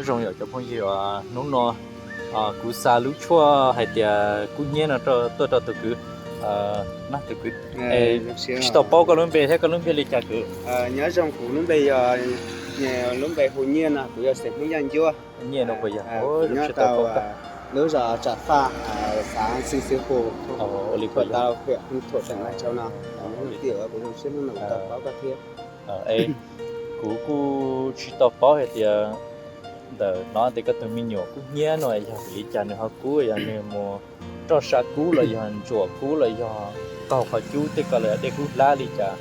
Zoo yom cov phooj ywg, hnub no kuv xa lub tshuaj hais tias kub hnyiab no tuaj rau tus kwv, tus kwv tsis tau paub koj lub npe thiab, koj lub npe li cas kwv? Nyob zoo, kuv lub npe yog, lub npe hu Nyiaj no, kuv yog xeem Hmoob Yaj Ncuab. Nyiaj no puas yog? Nyob rau lub zos Tsam Faj, xav Xi Xi Hu, ua li puas tau yog? Thuam teem Lai Châu no. Kuv zoo siab hnub no kuv tau paub koj thiab. Kuv kuj tsis tau paub hais tias ntawm no tias koj tus me nyuam kub hnyiab no yog vim li cas nws ho kub, yog nws mus roj sa kub los yog ntsuam kub los yog qaug qhov cub tej ko los yog dej kub hlab li cas,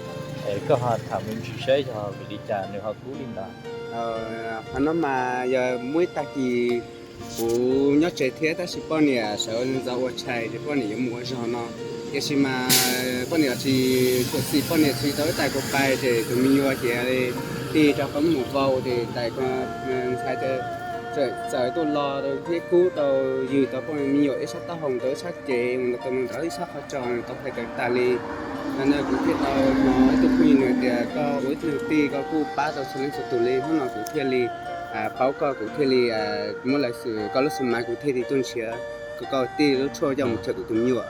koj ho tham me ntsis saib yog vim li cas nws ho kub li ntawd. Qhov no mas yog muaj ib tag kis kuv nyob tsev thiab tab sis poj niam sawv ntxov ua tshais ces poj niam yuav mus ua zog no. Tiam sis mas poj niam tsis txawm txim, poj niam txhim tau ib tais kua pais ces tus me nyuam cia li tig rau qhov mus vau ces tais ntxhais txawm tuaj los thiab kub tau, ywg tau poj me nyuam ib sab taub hau ntawd, ib sab cev mus ntawd, mus ntawd ib sab qhov tsos tau phais tawm tas li. Ntawd no kuv thiaj tau hnov ib tug phooj ywg nws tias koj ua ib tug tij koj kuj pab tau txhua leej txhua tus li, hnub no kuv thiaj li paub koj, kuv thiaj li muab lawv koj lub xu maiv, kuv thiaj li tuaj nrhiav koj tij lub tshuaj coj mus rau kuv tus me nyuam.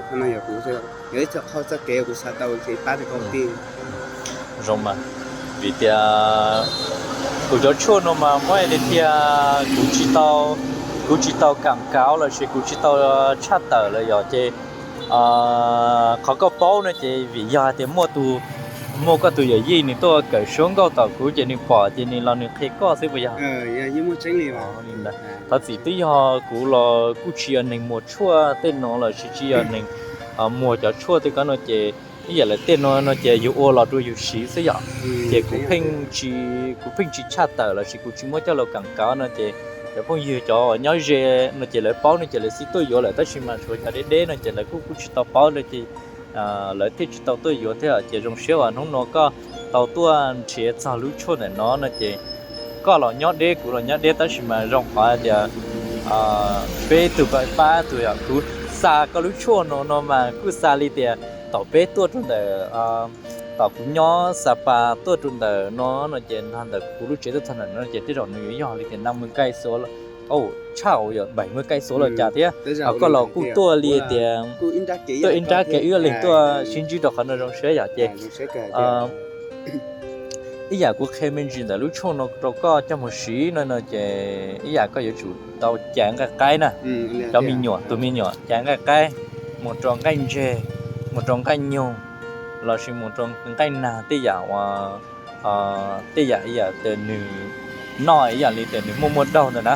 Qhov no yog kuv, yog ib txoj qhov txoj kev kuv xav tau ces pab tau koj tij. Zoo mas, vim tias kuv cov tshuaj no mas muab li tiag, kuv tsis tau, kuv tsis tau kam kav lossis kuv tsis tau tshaj tawm lawm yom ces qhov koj paub no ces vim yog hais tias muaj tus, muaj koj tus yawm yij nws tuaj kawm suab nkauj tom kuv ces nws pom ces nws los nws qhia koj xwb puas yog? Thov txim twb yog kuv los kuj tsis yog neeg muag tshuaj tej no lossis tsis yog neeg muag cov tshuaj tej ko no ces ib yam lawv tej no no ces yus ua los rau yus siv xwb yom. Ces kuv pheej tsis, kuv pheej tsis tshaj tawm lossis kuv tsis muab coj los kam kav no ces cov phooj ywg cov uas nyob ze no ces lawv paub no ces lawv xij tuaj yuav lawm, tab sis mas tshuav cov deb deb no ces lawv kuj kuj tsis tau paub li ces lawv thiaj tsis tau tuaj yuav thiab. Ces zoo siab uas hnub no koj tau tuaj nrhiav txog lub tshuaj ntawm no no ces koj los nyob deb kuv los nyob deb tab sis mas zoo qhov hais tias peb tug pab tug yom. Kuv xa koj lub tshuaj no no mas kuj xa li tias tom peb tuaj rau ntawm, tom kuv nyob Xa Pas tuaj rau ntawm no no ces nrog ntawm kuv lub tsev tuaj txog ntawm no ces tej zaum nws yuav yog li tias năm mươi cây số, tshaj uas yog bảy mươi cây số los cas thiab. Koj los kuj tuaj li tias tuaj ib nrab kev wb leeg tuaj sib ntsib rau qhov no zoo siab yom ces ib yam kuv qhia me ntsis ntawm lub tshuaj no rau koj coj mus siv no no ces ib yam koj yuav tsum tau caiv nqaij qaib na. Cov me nyuam, tus me nyuam caiv nqaij qaib mus rau nqaij ntseg, mus rau nqaij nyoog lossis mus rau nqaij nag tej yam uas tej yam ib yam tias nws noj ib yam li tias nws muaj muaj daug ntawd na.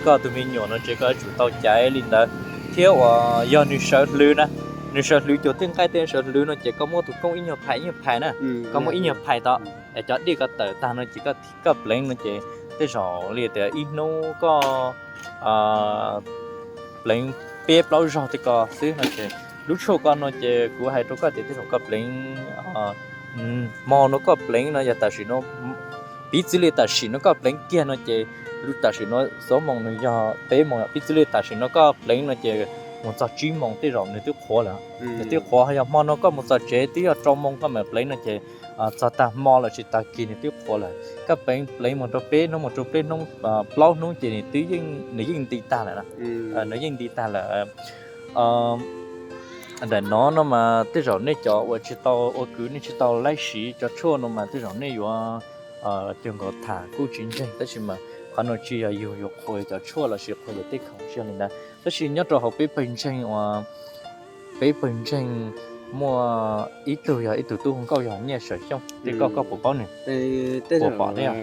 Koj tus me nyuam no ces koj yuav tsum tau caiv li ntawd. Thiab uas yog nws sawv hlwv na, nws sawv hlwv cuag tej nqaij tej sawv hlwv no ces koj muab tus koob ib nyuag phais ib nyuag phais na, koj muab ib nyuag phais tau es cov dej ko tawm tag no ces koj, koj pleev no ces tej zaum li tias ib hnub koj pleev peb plaub zaug tej ko xwb no ces lub tshuaj ko no ces kuv hais rau koj tias tej zaum koj pleev hmo no koj pleev no yog tam sim no, piv txwv li tam sim no koj pleev kiag no ces tam sim no xuab moos nws yog peb moos, piv txwv li tam sim no koj pleev no ces mus txog tsib moos tej zaum nws twb qhuav lawm. Nws twb qhuav, yog hmo no koj mus txog tsev twb yog rau moos koj mam pleev no ces txog tag hmo lossis tag kis nws twb qhuav lawm. Koj pleev, pleev mus rau peb hnub, mus rau peb hnub, plaub hnub ces nws twb yeej, nws yeej nti tag lawm. Nws yeej nti tag lawm. Ntawm no no mas tej zaum nej cov uas tsis tau ua kwv, nej tsis tau laib siv cov tshuaj no mas tej zaum nej yuav cuag nkaus tham kuj tsis ntseeg, tab sis mas qhov no tsis yog yus yuav qhuas cov tshuaj lossis qhuas yus tej khoom, tsis yog li ntawd. Tab sis nyob rau hauv peb pawg ntseeg uas peb pawg ntseeg muaj ib tug yog ib tug tub hu nkauj yog Nyiaj Sawm Xyooj, tej koj, koj puas paub nws? Puas pom thiab?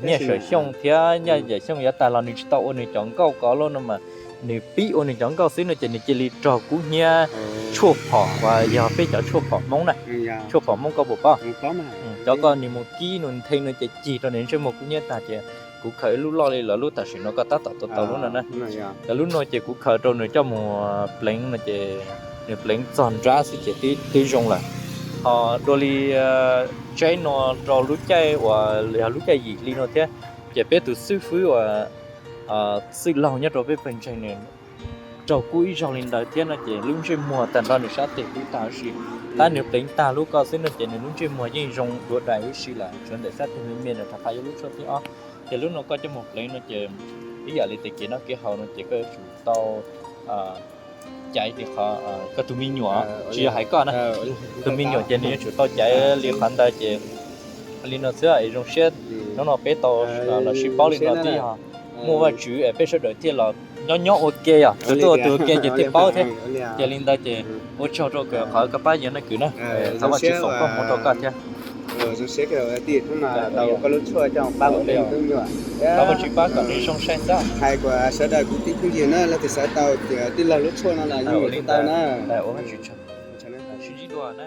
Nyiaj Sawm Xyooj thiab Nyiaj Yawm Xyooj yav tag los nws tsis tau ua nws cov nkauj ko lawm no mas nws pib ua nws cov nkauj xwb no ces nws cia li raug kub hnyiab tshuaj phom uas yog peb cov tshuaj phom Hmoob na. Tshuaj phom Hmoob koj puas paub? Cov ko nws mus kib nws nthe no ces cig rau nws ntsej muag kub hnyiab tag ces kuv khaws ib lub loj li lawv lub tam sim no koj tab tom tau tau lub no na. Cov lub no ces kuv khaws rau nws coj mus pleev no ces nws pleev txog nrab xwb ces twb zoo lawm. Ho dua li tsaib no rau lub caij uas yog lub caij yim hli no thiab, ces peb tus xib fwb uas xwb laug nyob rau peb pawg ntseeg nws raug kub ib zaug li ntawd thiab no ces lub ntsej muag tag nrho nws sab tes kub tag huv si. Tab nws pleev tag lub ko xwb no ces nws lub ntsej muag yeej zoo dua dais huv si lawm, tshuav ntawm sab tes me me nws rov qab yuav lub tshuaj thib ob. Ces lub no koj coj mus pleev no ces ib yam li tej kev noj kev haus no ces koj yuav tsum tau caiv li qhov koj tus me nyuam, tsis yog hais koj na, tus me nyuam ces nws yuav tsum tau caiv li qhov ntawd ces li no xwb es zoo siab. Hnub no peb tau los sib paub li no twb yog muaj Vajtswv es peb sawv daws thiaj los nyob nyob ua ke os, tus twg ua tus ua ke ces thiaj paub thiab. Ces li ntawd ces ua tsaug rau kawm qhov koj pab yog noj kwv na, thov Vajtswv foom koob hmoov rau koj thiab. Thov Vajtswv pab kom nws zoo saib xwb. Hais kom sawv daws kwv tij phooj ywg na, leej twg xav tau tij laug lub tshuaj no los yeej ua tau na. Ua Vajtswv tsaug, sib ntsib dua na.